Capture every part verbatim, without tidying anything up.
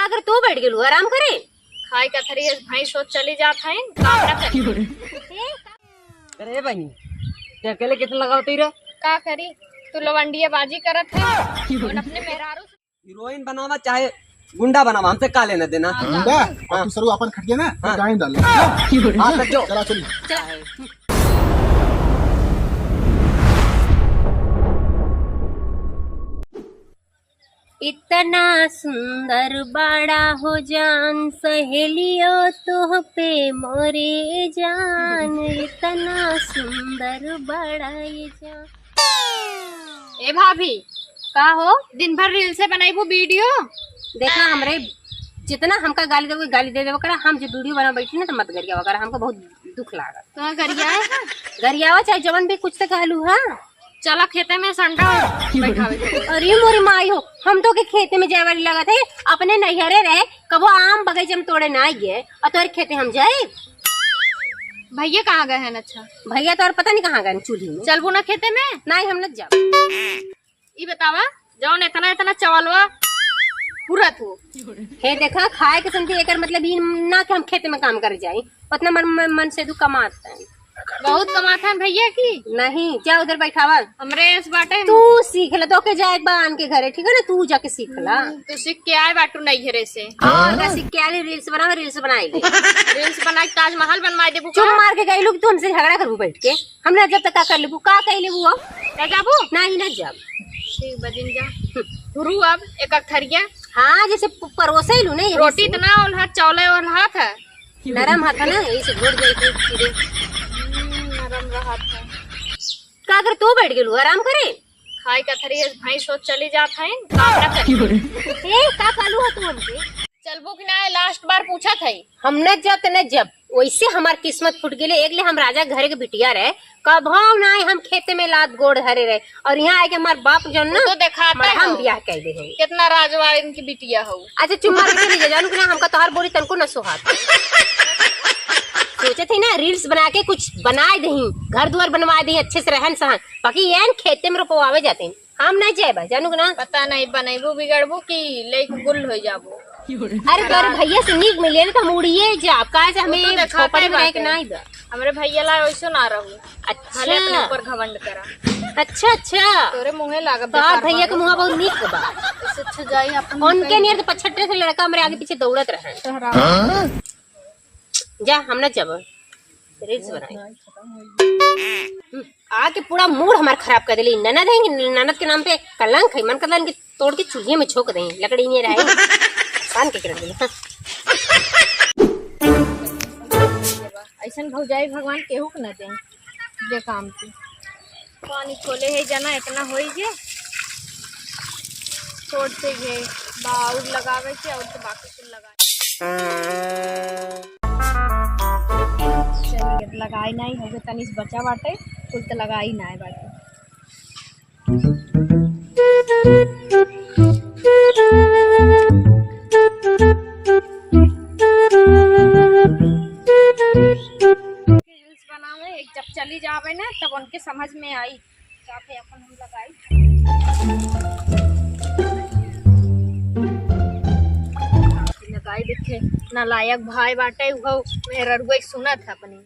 अगर तू बैठ गेलू आराम करे, खाए का थरी है, भैंस सोच चली जात है, काम ना करी। अरे बहनी, ते अकेले कितना लगावत ही रे? का करी, तू लवंडिया बाजी करत है और अपने मेहरारू से हीरोइन बनावा चाहे गुंडा बनावा, हमसे का लेना देना? गुंडा? हाँ। और तू सरू अपन खटिया ना, हाँ। गाय डाल ले। हाँ, तो जो। चला, चल। चला। इतना सुंदर बड़ा हो जान, सहेलियो तोह पे मोरे जान, इतना सुंदर बड़ा ये जान। ए भाभी, का हो? दिन भर रील्से बनाइबू, वीडियो? देखा हमरे, जितना हमका गाली देवे, गाली दे देवे करा, हम जो वीडियो बना बैठी ना तो मत गरियावा करा, हमका बहुत दुख लागत। तो गरियाए है? गरियावा चाहे जवन भी कुछ तो कहलू हा। चला खेते में संडा बैठावे के। अरे मोरी माई हो, हम तो के खेते में जाए वाली लगत है, अपने नैहरे रहे, कबो आम बगीचे में तोड़े ना आइए, और तोरे खेते हम जाए? भैया कहाँ गए हैं? अच्छा, भैया तो और पता नहीं कहाँ गए, चूल्ही में। चलबू ना खेते में? नहीं, हम न जाब। ई बतावा, जौन इतना इतना चवलवा फुरत हो। हे देखा, खाए के संती एकर मतलब ई ना कि हम खेते में काम करे जाई, उतना मन, मन, मन से तू कमात है। बहुत कमात है भैया की। नहीं, जा उधर बैठावा। हमरे एस बाटे। तू सीख ले, तो के जाए एक बार आन के घरे, ठीक है ना? तू जाके सीख ला। हम्म, तू सीख के आए बाटू नैहरे से। हाँ, ना सीख के आए, रील्स बनावे, रील्स बनाए ले। रील्स बना के ताजमहल बनवाए देबू चुप का? मार के गई लोग, तू हमसे झगड़ा करबू बैठ के। हम ना जब तक का कर लेबू, का कह लेबू अब? ना जाबू? नहीं, ना जाब। ठीक बा, जिन जा। धुरू अब एक अक थरिया। हाँ, जैसे प-, परोसे लू ना, यही रोटी से। इतना ओल्हा, चौले ओल्हा था। नरम हाथ है ना, यही से घोट जाई के सीधे। हम्म, नरम रहा था। का कर तू बैठ गेलू आराम करे? खाए का थरी है, भैंस सोच चली जात है, काम ना करे। ए, का कालू है तू हमसे? चलबू कि ना, लास्ट बार पूछत है। हम न जब त न जब, वैसे हमार किस्मत फूट गेले। एक ले हम राजा घर के बिटिया रहे, कभो ना हम खेते में लात गोड़ धरे रहे, और यहाँ आके हमार बाप जौन ना, वो तो देखाता हमार हम है। बियाह कर दे हैं। कितना राजवाड़न की बिटिया हो। अच्छा चुप मार के चली जा, जानू कि ना, हमका तोहार बोली तनको न सोहात। सोचे थे ना रील्स बना के कुछ बनाए दही, घर दुआर बनवाए दही, अच्छे से रहन सहन, बाकी एन खेते में रोपवावे जाते हैं। हम नहीं जाएबा, जानू कि ना? पता नहीं बनैबू बिगड़बू कि लेके गुल हो जाबू। अरे तोरे भैया से नीक मिले ना तो हम उड़िए जाब, काहे से वो तो हमें देखाते झोपड़ी में रह के बाटे। नहीं बा। हमरे भैया ला वैसे ना रहू। अच्छा। भले अपने ऊपर घमंड करा। अच्छा, अच्छा। तोरे मुँहे लागब तोहार बेकार भैया के बाबू। मुँह बहुत नीक बा। इससे अच्छा जाई अपन उनके कहीं। नियर तो पछट्टे से लड़का हमरे आगे पीछे दौड़त रहे। तोहरा। जा, हम ना जाब। रील्स बनाई। हम्म, आके पूरा मूड हमार खराब कर देली। ननद है, ननद के नाम पे कलंक है। मन करता इनके तोड़ के चूल्हे में झोंक दें, लकड़ी नहीं रहे। कान के कर देली, हाँ। ऐसन भौजाई भगवान केहू के ना दें, बेकाम के। पानी खोले है जना, इतना होई जे छोड़ से घे बाउर लगावे के और तो बाकी कुल लगा। चलिए, लगाई नहीं होगे, तनी से बचा बाटे, कुल तो लगाई नहीं बाटे। रील्स बनावे, एक जब चली जावे ना, तब उनके समझ में आई। जाके अपन हम लगाई। लगाई देखे, नालायक भाई बाटे, उहो मेहररुआ सुनत है अपनी।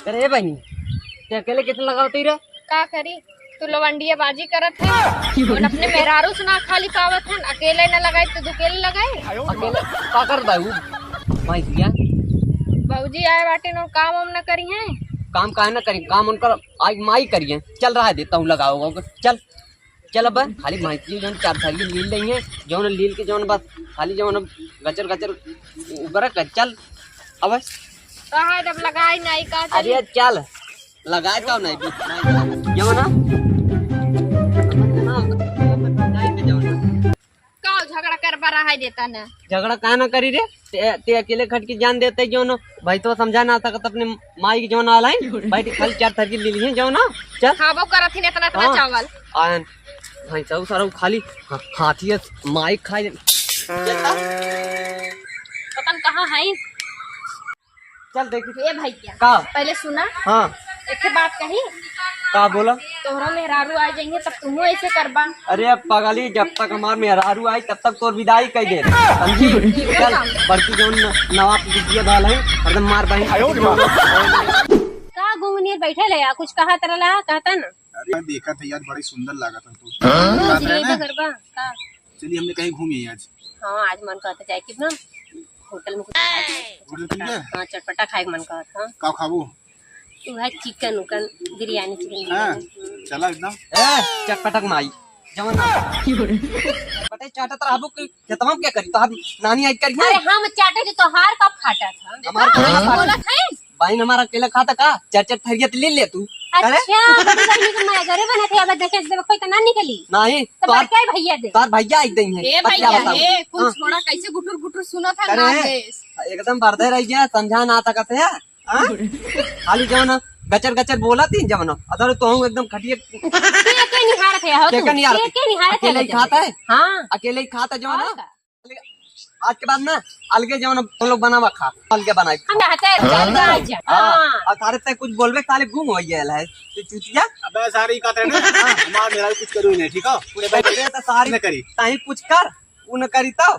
अरे बहनी, ते अकेले कितना लगावत ही रे? का करी? तू लवंडिया बाजी करत है। और अपने मेहरारू से ना खाली पावत है, अकेले ना लगाई तो दुकेले लगाई। अकेले का कर बाबू? भाई दिया। बाबूजी आए बाटे नो, काम वाम ना करी हैं। काम काहे ना करी? काम उनकर आज माई करी है। चल रहा है, देता हूँ, लगाओ, चल। चल अब, खाली भैंसियो जौन चार थारी लील रही है, जौन लील के जौन बस, खाली जौन गचर गचर उबर कर, चल अब। कहा जब लगाई नहीं का चली? अरे चल, लगाए का नहीं, नहीं, जौन ना, नहीं, जौन ना। का झगड़ा कर बड़ा है देता ना? झगड़ा का ना करी रे, ते, ते अकेले खट के जान देते जौन, भाई तो समझा ना सकत अपने माई के जौन आलाइन, भाई खाली चार थारी लील है जौन ना, चल। खाबो करत ही इतना इतना हाँ। चावल। आयन, भाई साहब सारा खाली हा-, हाथी है, माई खाए। पता न कहाँ है। चल देखी। ए भाई क्या? का? पहले सुना। हाँ। एक बात कही। का बोला? तोहरा मेहरारू आ जाइहैं तब तुहू ऐसे करबा। अरे पगली, जब तक हमार मेहरारू आई तब तक तोर विदाई कइ दे, समझी? चल, बड़की जौन न-, नवाब की बिटिया बाल है, हरदम मार बहिन। का घुंघनीर बैठे ले, कुछ कहत रहला, कहता ना। अरे देखा था यार, बड़ी सुंदर लागत है तू। हाँ, बात है ना? करबा का? चलिए, हमने कहीं घूमी आज। हाँ, आज मन कहत है जाए कि ना होटल में कुछ खाए के। होटल के लिए? हाँ, चटपटा खाए के मन कहत है। का खाबू? तू है चिकन उकन, बिरयानी चिकन हाँ, बिरयानी। चला एकदम। ए, चटपटक माई, जवन ना। चटपटे चाटत रहबू कि खेतवा में क्या करी? तो हम नानी आई करी। अरे हम चाटे तो तोहार का फाटा था। हमार थोड़ा ना फाटा। बोलत है। बहिन हमार अकेला खाता का? चार चार थरिया तो ले ले तू। करे? अच्छा, बड़ी बहिनी के मैं घरे बनत है, अब देखे से कोई तो ना निकली। नहीं, तो तोहार बड़का भैया दे। तोहार भैया आई दई है। ए पतिया भैया, बताओ। ए, कुछ हाँ। थोड़ा कैसे गुटुर गुटुर सुनत है करे? ना देश। एकदम बर्दे रह गया, समझा ना सकत है। हाँ? खाली जवन गचर गचर बोला थी जवन, अदर तो हूँ एकदम खटिए। के, के निहारत है हो के, तू? के निहारत के, है? के निहारत है अकेले ही लेकिन? खाता है? हाँ। अकेले ही खाता जवन। और का? आज के बाद ना अलगे जवन हम लोग बनावा खा, अलगे बनाई। हम रहते हैं, जा, जा, जा। हाँ। हाँ। और सारे ते कुछ बोलबे साले गुम हो गया है, तो चूतिया। अबे सारे ही कहते हैं ना, हाँ। हमार मेहरारू कुछ करो ही नहीं, ठीक है? पूरे बैठे तो सारे न करी। ताही कुछ कर, उ न करी तो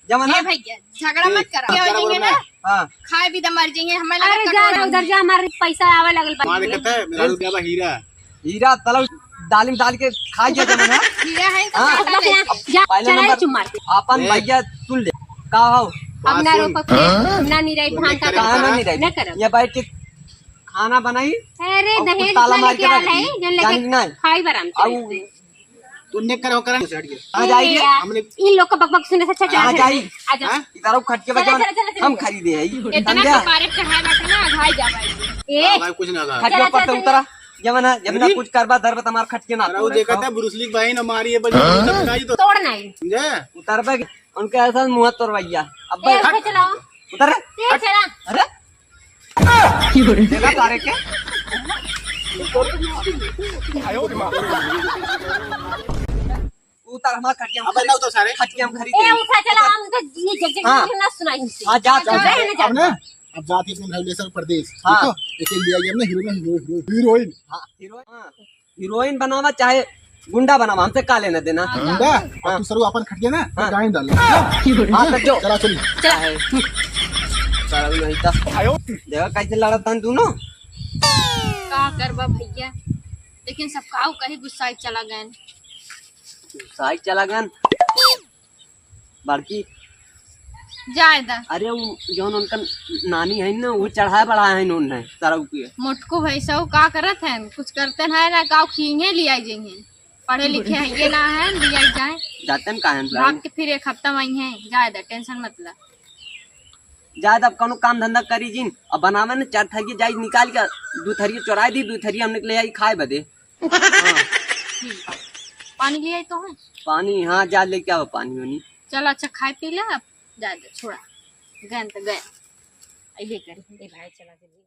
जवन ए ना। भैया, झगड़ा ए, मत करा। हाँ, ये हो झगड़ा जाएंगे बोलना ना, है। हाँ। खाए भी तो मर जाएंगे, हमें लगा अरे जा कटोरा ना, उधर में। जा, हमारे पैसा आवे लगल बा। मार कहता है, मेहरारू क्या बा हीरा। हीरा तलब दालिम डाल के खा गया जवन है। हीरा है तो हाँ। काटा ले। जा, पहले चला नंबर चुम्मा। अपन ए। भैया सुन ले, का हो? अब ना बात सुन। रोको, फिर ना निराई भान का कहाँ ना काम। निराई? ना करब। ये बैठ के खाना बनाई अरे और दहेज ताला वाले मार के क्या रख है? दी। जो लेके जानी कि नहीं? खाई बराम से अब बैठ के। तू नेक करे होकर से हट गया। आ जाइए। ए, हमने इन लोग का बकबक सुनने से अच्छा कहाँ चला जाई? जाए। आजा। हाँ? इधर आओ, खटिया चला, बजाओ। चला, चला, चला। हम खरीदे हैं। इतना खंजा। सुपारी चढ़ाए बाटे ना, घाई जा भाई। ए, हाँ, भाई, कुछ ना कहा। खटिया चला, पर से चला, उतरा। जब ना, जब ना अरे? कुछ करबा धरबा तो हमार खटिया ना अरे, वो तोड़े। देखा था ब्रूस ली भाई ना मारी है, बस हाँ? तोड़ नहीं। समझे? उतरबे, उनके ऐसा मुँह तोड़वैया। अब ए, भाई, उठे चलाओ। उतर। ए, चला। अरे? देखा तारे के? उतर हमार खटिया में अबे ना उतर सारे। खटिया में खरीद ए, ले। उठा चला, हम तो ये जग जग हाँ। ना सुनाई हमसे। हाँ, जा, जा, जा, जा। जा, जा। अब ना, अब जाके अपने भाई ले सर परदेश। हाँ। ठीक है? एक एक लिया ये हमने हीरो में हीरो, हीरो, हीरोइन। हाँ, हीरोइन। हाँ। हीरोइन बनावा चाहे गुंडा बनावा, हमसे का लेना देना। गुंडा? हाँ। अब तू सरू अपन खटिया ना, हाँ। गाय डाल। हाँ, तो जो। चला, चल। चला। चला, नहीं तो। देखा कैसे लड़त हन दोनों। का करबा भैया, लेकिन सब काऊ कहीं गुस्साई चला गए। गुस्साई चला गए बड़की। जाए दा। अरे वो जौन उनका नानी है ना, वो चढ़ाए बढ़ाए हैं उन्हें सारा रुपये। मोटको भाई सब का करत हैं, कुछ करते हैं ना, काऊ खींगे लिया जाइए। पढ़े लिखे हैं ये ना है, लिया जाए। जाते हैं काहे भाग के फिर एक हफ्ता वहीं हैं, जाए दा, टेंशन मत ला। जाए दा, अब कौनो काम धंधा करी जिन, अब बनावे ना चार थरिये जाई निकाल के, दू थरिये चोराई दी, दू थरिये हमने के ले आई खाए बदे। हाँ। ठीक। पानी ले आई तो है? पानी, हाँ, जा लेके आओ पानी वानी। चल, अच्छा, खाए पी ले, अब जा दे, छोड़ा। गए तो गए। अइबे करी। ए भाई, चला जल्दी।